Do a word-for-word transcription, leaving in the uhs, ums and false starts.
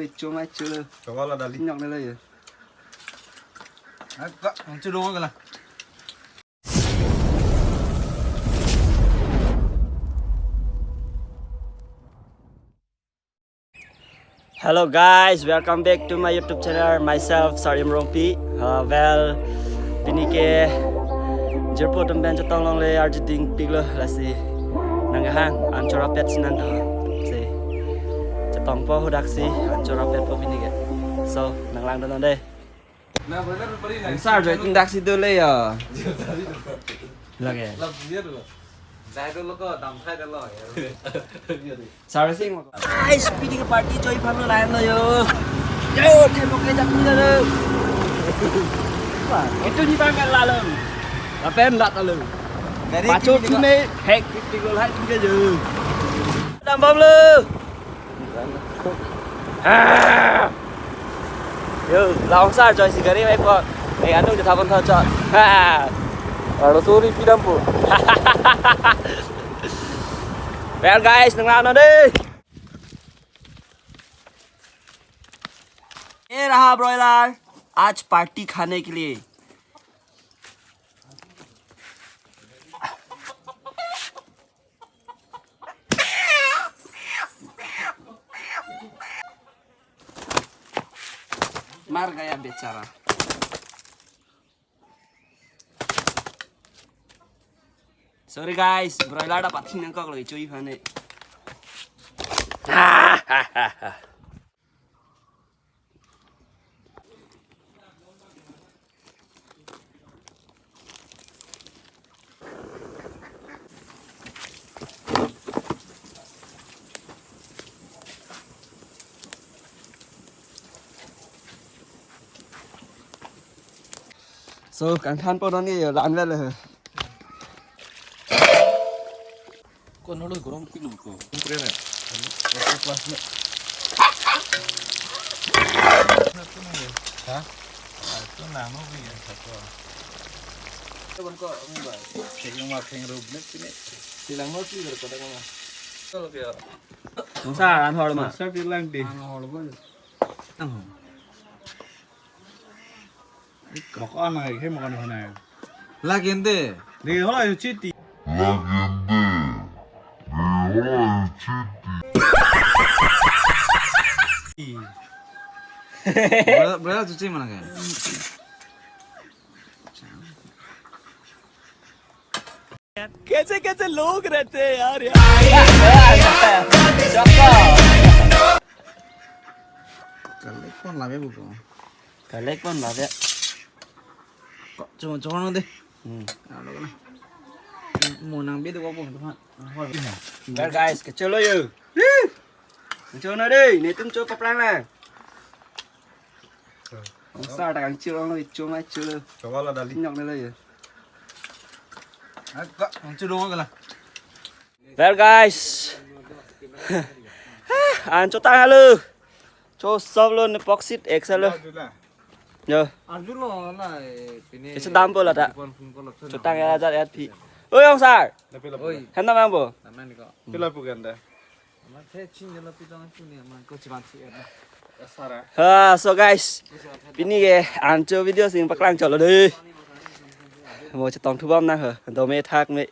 Ichum achu. Coba lah dali. Nyok nelo ya. Agak muncul dong kala. Hello guys, welcome back to my YouTube channel, myself Sarim Rongpi. Uh, well, pini ke jirpo atum pen chetong longle arju dingpiklo, lasi nang hang an chorapet si nang tha. Si chetongpo hadak si an chorapetpo pini ke. So, nang langdun non dei. Sir, joiting dak si dole ya. Lagi. Sir sing. Guys, pini ke party choi aphan lo lain lo yo. Yo, themok ke jak ni lo. Wah, itu ni bang kan lalu. Lapen lat lalu. Pacho tu ne hek piti gol hai tu ke yo. Dambam lo. Ah! Yo, la ong sar choi si gari mai po. Eh, anu je thabon tha choi. Ha. Aro suri pidam po. Well guys, nang lang non dei. ये रहा broiler, आज party खाने के लिए। मर गया बेचारा। Sorry guys, broiler dapat nangkok lagi chui aphan ne. So, kangthan po doni yo, lan le le. Kon holo gorong pilo ko. Kung kre na. Hah? Itu nang mau bi ya satu. Itu kan kok enggak. Saya mau makan rubnet sini. Silang mau sih berkodak mana? Kalau dia. Masa an hol ma. Masa bilang di. An hol pun. Ang. Maka anai ke maka anai. Lagi ente. Di hola yo chiti. Lagi ente. Di hola yo chiti. Berapa, berapa cuci mana kan? कैसे कैसे लोग रहते हैं यार, यार। Kalek pon labe buko. Kalek pon labe. Kok cuma cuma nanti. Hmm. Alo kana. Mau nang beda kok pun tuhan. Well guys, kecholo yo. Kecholo dei, netum cho paplang lang. Ong sar ta kangchir ong lo, ichum achu lo. Coba lah dali. Nyok nelo ya. Agak muncul dong kala. Well guys. An cho tang halo. Cho sob lo ne boksit ek salo. Yo. Arjun lo na, eh, pini. Isi dam po la ta. Phone, phone call option. Cho tang ya jat ya phi. Oi ong sar. Oi. Hen namang po. Namang ni ko. Pila pu ganda. Ha, so guys, pini ke an cho video sing paklang cholo dei. Mo chetong thubam nang ho, dome thak me.